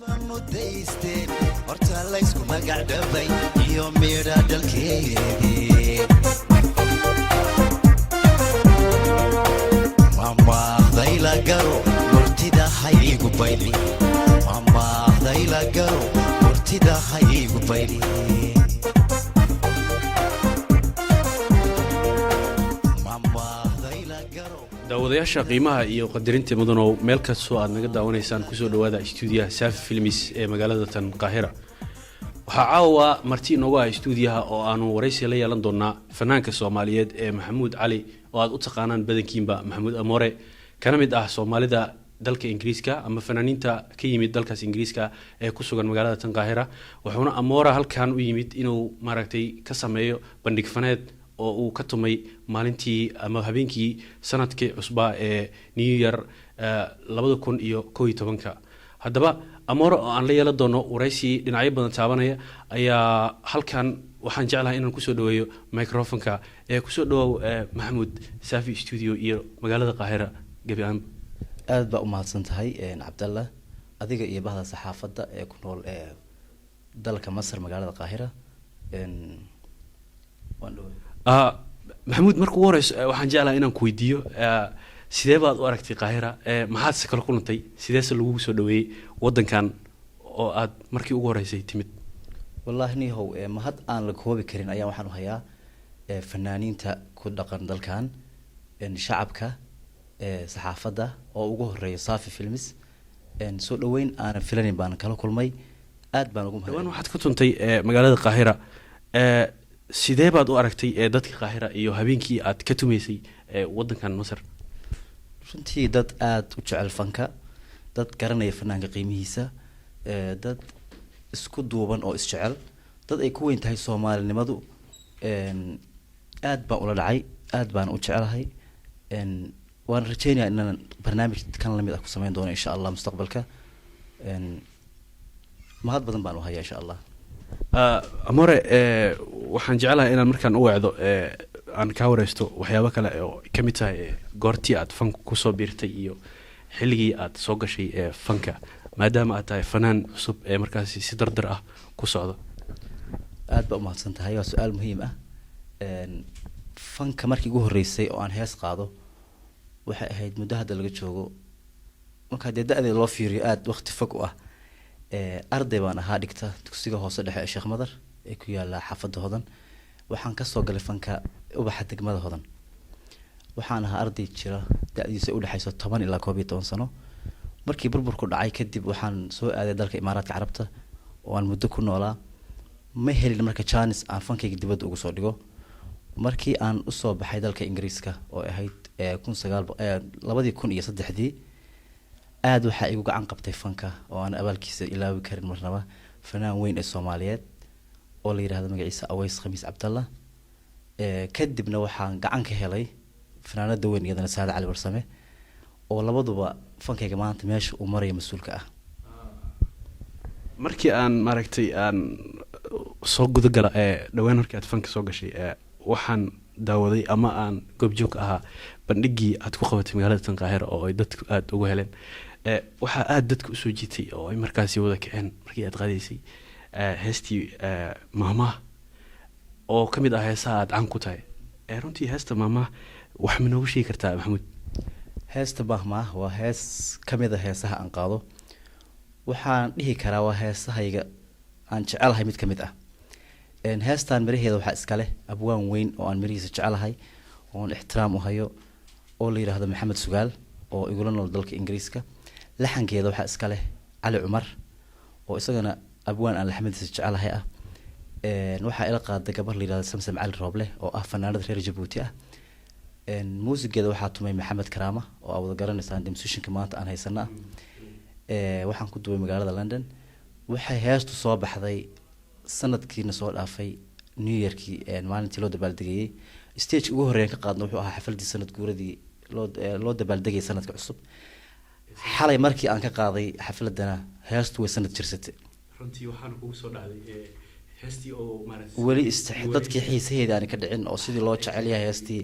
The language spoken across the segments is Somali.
Mudaysteen horta laysku magacdhabay iyo midha dhalkeedii. Mamaahdayla garo murtida ha iigu bayli, mamaahdayla garo murtida ha iigu bayli. Mamaahdayla garo. Daawadayaasha qiimaha iyo qadarinta mudanow, meel kastoo aad naga daawanaysaan, kusoo dhawaada stuudiyaha Saafi Films ee magaalada tan Qaahira. Waxaa caawa marti inoogu ah stuudiyaha oo aanu waraysi la yeelan doonaa fanaanka Soomaaliyeed ee Maxamuud Cali, oo aad u taqaanaan badankiinba Maxamuud Amoore, kana mid ah Soomaalida dalka Ingiriiska ama fanaaniinta ka yimid dalkaas Ingiriiska ee ku sugan magaalada tan Qaahira. Wuxuuna Amoora halkan u yimid inuu maaragtay ka sameeyo bandhig faneed oo uu ka tumay maalintii ama habeenkii sanadkii cusbaa ee New Year 2011-ka. Haddaba Amoore oo aan la yeelan doono waraysi dhinacyo badan taabanaya ayaa halkan waxaan jeclahay inaan kusoo dhaweeyo microphoneka ee kusoo dhawow, Maxamuud, Safi Studio iyo magaalada Qaahira gebi ahaanba. Aada baa umahadsan tahay, Cabdallah, adiga iyo bahda saxaafadda ee ku nool ee dalka Masar, magaalada Qaahira. Waan dhoway. Maxamuud, marka ugu horeyso waxaan jeclahay inaan ku weydiiyo, sidee baad u aragtay Qaahira? Maxaadse kala kulantay? Sideese lagugu soo dhaweeyey wadankan oo aad markii ugu horeysay timid? Wallaahi nihow, mahad aan la koobi karin ayaa waxaan u hayaa fanaaniinta ku dhaqan dalkan, shacabka, saxaafadda oo ugu horeeya Safi Films. Soo dhaweyn aanan filanin baan kala kulmay, aad baan ugu Dhawaan mahad. waxaad ka tuntay magaalada Qaahira. Sidee baad u aragtay dadka Qaahira iyo habeenkii aad ka tumaysay wadankan Masar? Runtii dad aada u jecel fanka, dad garanaya fanaanka qiimihiisa, dad isku duuban oo isjecel, dad ay ku weyn tahay Soomaalinimadu. Aad baan ula dhacay, aad baan u jecelahay. Waan rajeynayaa inaan barnaamij kan lamid ah ku sameyn doono, insha Allah, mustaqbalka. Mahad badan baan u hayaa, insha Allah. Amore, waxaan jeclahay inaan markaan u wacdo aan kaa wareysto waxyaabo kale oo kamid tahay goortii aad fanka kusoo biirtay iyo xilligii aad soo gashay ee fanka, maadaama aad tahay fanaan cusub ee markaasi si dardar ah ku socdo. Aad baa umahadsan tahay, waa su-aal muhiim ah. Fanka markii ugu horreysay oo aan hees qaado waxay ahayd muddo hadda laga joogo, marka dee da-deeda loo fiiriyo, aada waqti fog u ah. Arday baan ahaa dhigta dugsiga hoose dhexe ee Sheekh Madar ee ku yaala xaafadda Hodan. Waxaan kasoo galay fanka ubaxa degmada Hodan. Waxaan ahaa arday jira da-diisu ay udhexeyso 10 ilaa 11 sano. Markii burburku dhacay kadib waxaan soo aaday dalka Imaaraadka Carabta oo aan muddo ku noolaa. Ma helin marka chance aan fankayga dibadda ugu soo dhigo. Markii aan usoo baxay dalka Ingiriiska oo ahayd kun sagaal 2003-dii, aada waxaa igu gacan qabtay fanka oo aan abaalkiisa ilaawi karin marnaba fanaan weyn ee Soomaaliyeed oo la yidhahdo magaciisa Aweys Khamiis Cabdallah. Kadibna waxaan gacan ka helay fanaanada weyn iyadana, Saade Cali Warsame, oo labaduba fankayga maanta meesha uu maraya mas-uulka ah. Markii aan maaragtay aan soo gudagala dhawaan markii aad fanka soo gashay, waxaan daawaday ama aan goobjoog ahaa bandhigii aad ku qabatay magaalada tan Qaahira oo ay dadku aada uga heleen. Waxaa aada dadka usoo jiitay oo ay markaasi wada kaceen markii aad qaadaysay heestii Maahmaah, oo ka mid ah heesaha aada caan ku tahay. Runtii heesta Maahmaah wax ma noogu sheegi kartaa, Maxamuud? Heesta Maahmaah waa hees kamid a heesaha aan qaado. Waxaan dhihi karaa waa heesahayga aan jecelahay mid kamid ah. Heestan miraheeda waxaa iska leh abwaan weyn oo aan mirihiisa jecelahay oon ixtiraam u hayo oo la yidhaahdo Maxamed Sugaal, oo igula nool dalka Ingiriiska. Laxankeeda waxaa iska leh Cali Cumar, oo isagana abwaan aan laxmadiisa jecelahay ah. Waxaa ila qaaday gabar la yidhahdo Samsam Cali Rooble, oo ah fanaanada reer Jabuuti ah. Muusigeeda waxaa tumay Maxamed Karaama, oo aa wada garanaysaan, musicianka maanta aan haysana. Waxaan ku duubay magaalada London. Waxay heestu soo baxday sanadkiina soo dhaafay New Yearkii, maalintii loo dabaaldegayay. Stage ugu horreeyan ka qaadno wuxuu ahaa xafladii sanad guuradii loo dabaaldegayay sanadka cusub. Xalay markii aan ka qaaday xafladana, heestu way sanad jirsatay. Runtii waxaana kugu soo dhacday heestii oo maaragtay weli dadkii xiisaheeda aan ka dhicin oo sidii loo jecel yahay heestii.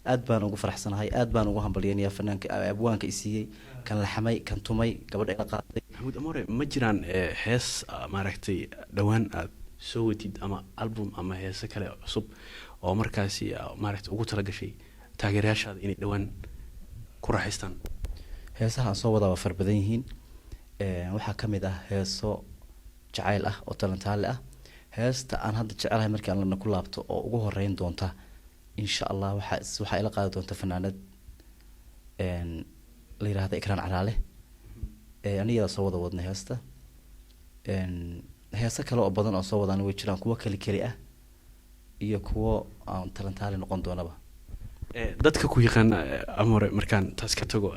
Aad baan ugu faraxsanahay, aad baan ugu hambalyeynayaa fanaanka, abwaanka i siiyey, kan laxamay, kan tumay, gabadha ila qaaday. Maxamuud Amore, ma jiraan hees maaragtay dhowaan aad soo wadid ama album ama heese kale cusub oo markaasi maaragtay ugu talagashay taageerayaashaada inay dhowaan ku raaxaystaan? Heesaha aan soo wadaa waa fara badan yihiin. Waxaa ka mid ah heeso jacayl ah oo talantaale ah. Heesta aan hadda jecelahay markii aan lana ku laabto oo ugu horeyn doonta, insha Allah, waxaa ila qaadi doonta fanaanad la yiraahda Ikraan Caraale. Anigaa soo wada wadnay heesta. Heeso kale oo badan oo soo wadaan way jiraan, kuwo keli keli ah iyo kuwo aan talantaale noqon doonaba. Dadka ku yaqaan, Amore, markaan taas ka tago,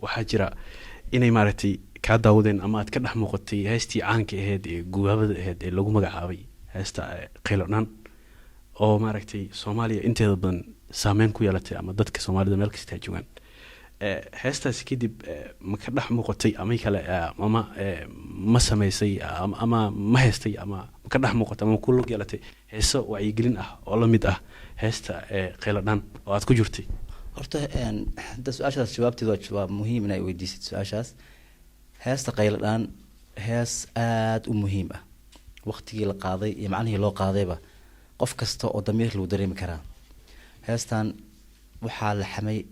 waxaa jira inay maaragtay kaa daawadeen ama aad ka dhex muuqatay heestii caanka ahayd ee gubaabada ahayd ee lagu magacaabay heesta Qaylodhaan, oo maaragtay Soomaaliya inteeda badan saameyn ku yeelatay ama dadka Soomaalida meel kasta ay joogaan. Heestaasi kadib ma ka dhex muuqatay ama kale ama ma sameysay ama ma heestay ama ma ka dhex muuqatay ama ku lug yeelatay heeso wacyigelin ah oo la mid ah heesta Qaylodhaan oo aad ku jirtay? Horta hadda su-aashaas jawaabteed waa muhiim inay weydiisid su-aashaas. Heesta Qayladhaan hees aada u muhiim ah, waqtigii la qaaday iyo macnihii loo qaadayba qof kasta oo damiir lagu dareemi karaa. Heestan waxaa la xamay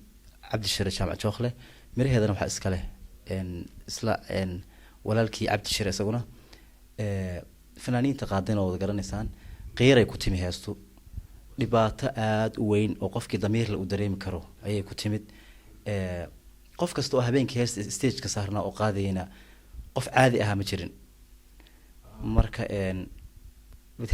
Cabdishire Jaamac Jookle, miraheedana waxaa iska leh isla walaalkii Cabdishire isaguna. Fanaaniinta qaadayna wada garanaysaan. Qiiray ku timi heestu, dhibaato aada u weyn oo qofkii damiirle uu dareemi karo ayay ku timid. Qof kasta oo habeenkii heesta stageka saarnaa oo qaadayna qof caadi ahaa ma jirin. Marka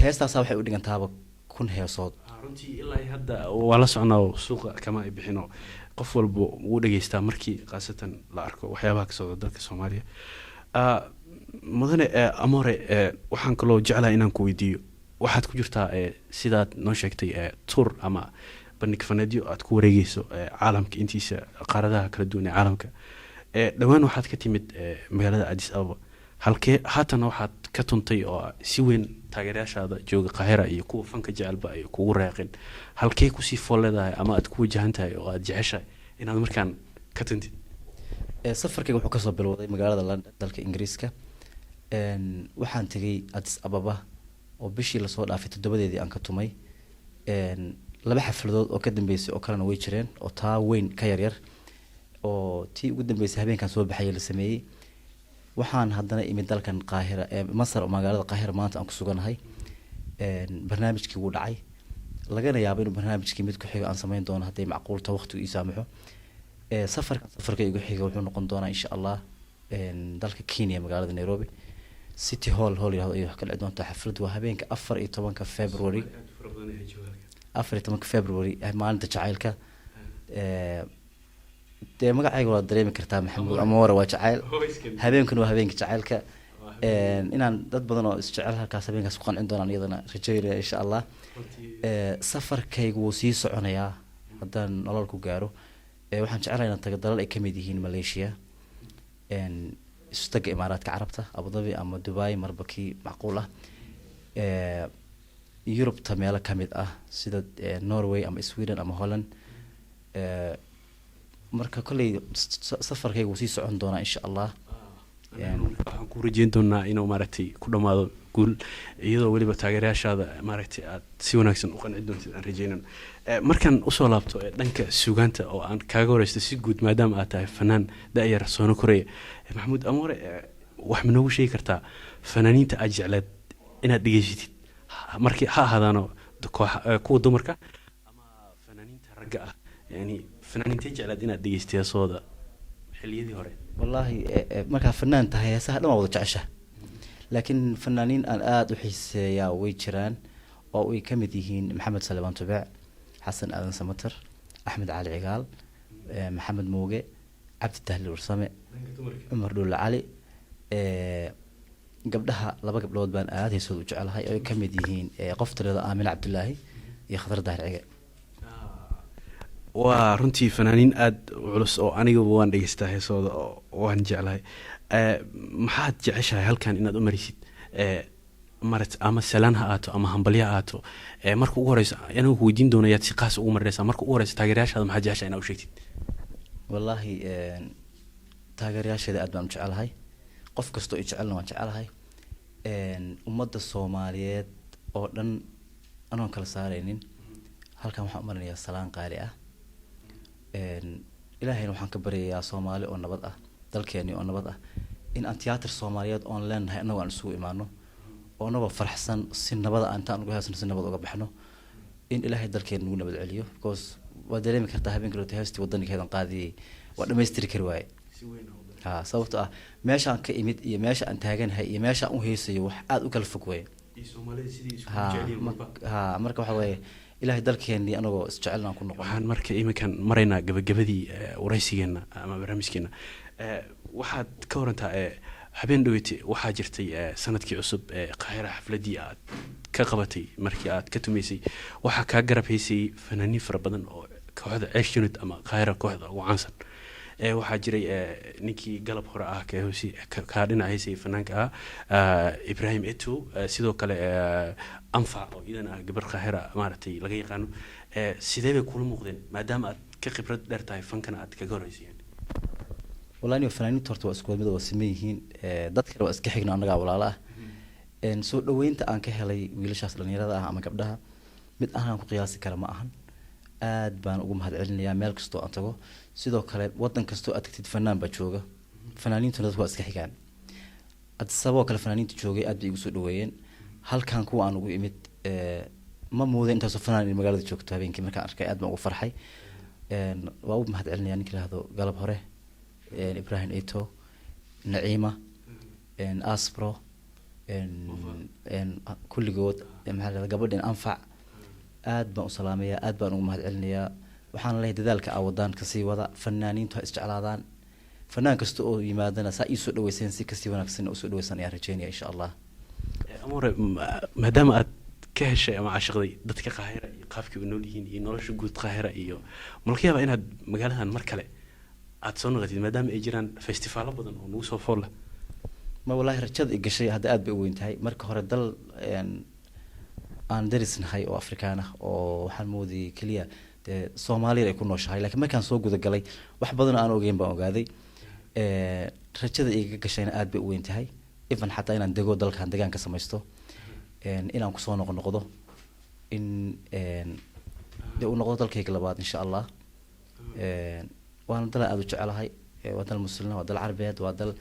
heestaasa waxay u dhigantaaba 1000 heesood. Runtii ilaa hadda waa la socnaa oo suuqa kama ay bixino, qof walba wuu dhegeystaa markii khaasatan la arko waxyaabaha ka socda dalka Soomaaliya. Mudane Amore, waxaan kaloo jeclahay inaan ku weydiiyo, waxaad ku jirtaa, sidaad noo sheegtay, tour ama bandhig faneedyo aad ku wareegeyso caalamka intiisa, qaaradaha kala duwan ee caalamka. Dhowaan waxaad ka timid magaalada Addis Ababa, halkee haatana waxaad ka tuntay oo si weyn taageerayaashaada jooga Qaahira iyo kuwa fanka jecelba ay kugu reeqeen? Halkee kusii fool leedahay ama aad ku wajahan tahay oo aad jeceshahay inaad markaan ka tuntid? Safarkayga wuxuu kasoo bilowday magaalada London, dalka Ingiriiska. Waxaan tegay Addis Ababa oo bishii lasoo dhaafay 7deedii aan ka tumay. Laba xafladood oo ka dambeysay oo kalena way jireen oo taa weyn ka yaryar, oo tii ugu dambeysay habeenkan soo baxayay la sameeyey. Waxaan haddana imid dalkan Qaahira ee Masar, oo magaalada Qaahira maanta aan ku suganahay. Barnaamijkii wuu dhacay, lagana yaabo inuu barnaamijkii mid ku xigo aan sameyn doono hadday macquulta waqtigu ii saamaxo. Safarkan safarka igu xiga wuxuu noqon doonaa, insha Allah, dalka Kenya, magaalada Nairobi, City Hall hall yirahdo ayay wax ka dhici doontaa xaflad. Waa habeenka 14-ka February, 14-ka February, maalinta jacaylka. Dee magacayga waad dareemi kartaa, Maxamuud Amoore waa jacayl, habeenkuna waa habeenka jacaylka. Inaan dad badan oo isjecel halkaas habeenkaas ku qancin doonaan iyadana rajeynaya, insha Allah. Safarkaygu wuu sii soconayaa haddaan nolol ku gaaro. Waxaan jecelahay inaan tago dalal ay kamid yihiin Malaysia, Istaga Imaaraadka Carabta, Abu Dhabi ama Dubai, marba kii macquul ah, Yurubta meelo kamid ah sida Norway ama Sweden ama Holland. Marka kolley safarkayga wuu sii socon doonaa, insha Allah. Waxaan ku rajeyn doonaa inuu maaragtay ku dhamaado guul, iyadoo weliba taageerayaashaada maaragtay aad si wanaagsan u qanci doontid aan rajeynano. Markaan usoo laabto dhanka suugaanta oo aan kaaga horeysto si guud, maadaama aad tahay fanaan da-yar soona koraya, Maxamuud Amoore, wax ma noogu sheegi kartaa fanaaniinta aad jecleed inaad dhegeysatid, markii ha ahaadaano koox kuwa dumarka ama fanaaniinta ragga ah? Yani fanaaniintay jecleed inaad dhegeystay heesooda xilliyadii hore? Wallaahi, markaa fanaan tahay heesaha dhan waa wada jecesha, laakiin fanaaniin aan aada u xiiseeyaa way jiraan oo ay ka mid yihiin Maxamed Salebaan Tubeec, Xasan Aadan Samater, Axmed Cali Cigaal, Maxamed Mooge, Cabdi Tahliil Warsame, Cumar Dhulle Cali. Gabdhaha laba gabdhood baan aada heesooda u jecelahay oo ay ka mid yihiin qof tirada Aamine Cabdulaahi iyo Khadar Daahir Cige. Waa runtii fanaaniin aada u culus oo anigaba waan dhegeystaa heesooda oo waan jeclahay. Maxaad jeceshahay halkan inaad u marisid Marat ama salaan ha aato ama hambalyo ha aato, marka ugu horeysa anigu ku weydiin doonayaad si qaas ugu marinaysaa. Marka ugu horeysa, taageerayaashaada maxaa jecesha inaa u sheegtid? Wallaahi, taageerayaasheeda aad baan u jecelahay. Qof kastoo i jecelna waan jecelahay. Ummadda Soomaaliyeed oo dhan anoon kala saareynin, halkan waxaan u marinayaa salaan qaali ah. Ilaahayna waxaan ka baryayaa Soomaali oo nabad ah, dalkeeni oo nabad ah, in aan tiyaatar Soomaaliyeed oon leenahay annagoo aan isugu imaano oo annagoo faraxsan, si nabada aan intaan uga heesno si nabad uga baxno, in Ilaahay dalkeena nagu nabad celiyo, because waa dareemi kartaa, habeenkii looto heestii wadanigeedan qaadiyay waa dhamaystiri kari waaye. Ha, sababto ah meeshaan ka imid iyo meesha aan taaganahay iyo meesha aan u heesayo wax aada u kala fog waye. Ha, ha, marka waxa weeye, Ilaahay dalkeenii anagoo isjecelna aan ku noqono. Waxaan marka iminkan maraynaa gabagabadii waraysigeena ama barnaamijkeena. Waxaad ka warantaa, habeen dhaweyte waxaa jirtay sanadkii cusub ee Qaahira, xafladii aad ka qabatay markii aad ka tumaysay, waxaa kaa garab haysay fanaaniin fara badan oo kooxda Ceesh Unit ama Qaahira kooxda ugu caansan. Waxaa jiray ninkii galab hore ah ka hoosi kaa dhinac haysay, fanaanka ah Ibrahim Eto, sidoo kale Anfac oo idan ah gabar Qaahira maaragtay laga yaqaano. Sidee bay kula muuqdeen, maadaama aad ka khibrad dheer tahay fankana aad kaga horeysayeen? Wallahi niyo, fanaaniinta horta waa isku mid, waa siman yihiin. Dadkana waa iska xigno, annagaa walaalo ah. Soo dhaweynta aan ka helay wiilashaas dhalinyarada ah ama gabdhaha, mid ahaan ku qiyaasi kara ma ahan. Aad baan ugu mahadcelinayaa meel kastoo aan tago. Sidoo kale, wadan kastoo aad tagtid fanaan baa jooga, fanaaniintuna dadku waa iska xigaan. Saboo kale fanaaniinta joogay aad bay igu soo dhaweeyeen. Halkan kuwa aan ugu imid, ma mooday intaasoo fanaan in magaalada joogto. Habeenkii markaan arkay aad baan ugu farxay. Waa u mahadcelinaya ninka yihahdo galab hore, Ibrahim Eto, Naciima, Aspro, kulligood, maxaa la yihahdaa, gabadhan Anfac, aad baan u salaamayaa, aad baan ugu mahadcelinayaa. Waxaan leeyahay, dadaalka aa wadaan kasii wada, fanaaniintu ha isjeclaadaan. Fanaan kasta oo yimaadana saa iisoo dhaweyseen si kasii wanaagsan usoo dhaweysan ayaan rajeynaya, insha Allah. Amore, maadaama aad ka heshay ama caashiqday dadka Qaahira iyo qaabkii u nool yihiin iyo nolosha guud Qaahira, iyo ma laga yaabaa inaad magaaladan mar kale aad soo noqotid, maadaama ay jiraan festivaalo badan oo nagu soo fool leh? Ma, wallahi, rajada i gashay hadda aad bay u weyn tahay. Marka hore dal aan darisnahay oo Afrikaan ah oo waxaan moodayay keliya dee Soomaaliya ay ku nooshahay, lakiin markaan soo gudagalay wax badan oo aan ogeyn baan ogaaday. Rajada iga gashayna aad bay u weyn tahay, even xataa inaan dego dalkan, degaan ka samaysto, inaan kusoo noqnoqdo, in dee uu noqdo dalkayga labaad, insha Allah. Waana dal aan aada u jecelahay. Waa dal Muslima, waa dal Carabeed, waa dal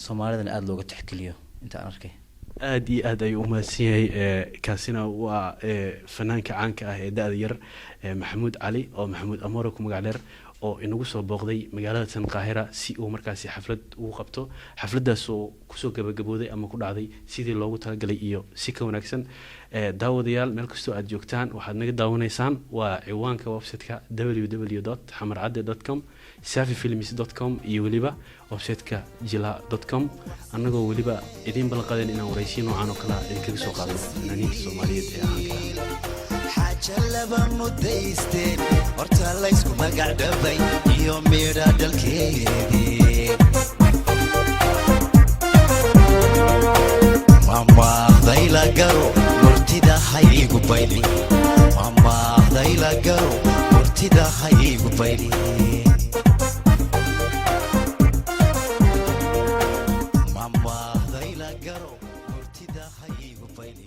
Soomaalidana aada looga tixgeliyo inta aan arkay. Aad iyo aad ayuu umahadsan yahay. Kaasina waa fanaanka caanka ah ee da-da yar, Maxamuud Cali oo Maxamuud Amore ku magac dheer, oo inagu soo booqday magaalada tan Qaahira si uu markaasi xaflad ugu qabto, xafladaas oo kusoo gabagabooday ama ku dhacday sidii loogu talagalay iyo si ka wanaagsan. Daawadayaal, meel kastoo aad joogtaan, waxaad naga daawanaysaan waa ciwaanka website-ka www.xamarcadde.com, safifilms.com iyo weliba website-ka jila.com, annagoo weliba idiin ballanqadeen inaan waraysiyo noocan oo kale ah idinkaga soo qaadno fanaaniinta Soomaaliyeed ee caanka ah. Xaaja laba mudaysteen horta laysku magac dhabay iyo midha dhalkeedii. Mamaahdayla garo, murtida ha iigu bayli. Mamaahdayla garo, murtida ha iigu bayli. Mamaahdayla garo, murtida ha iigu bayli.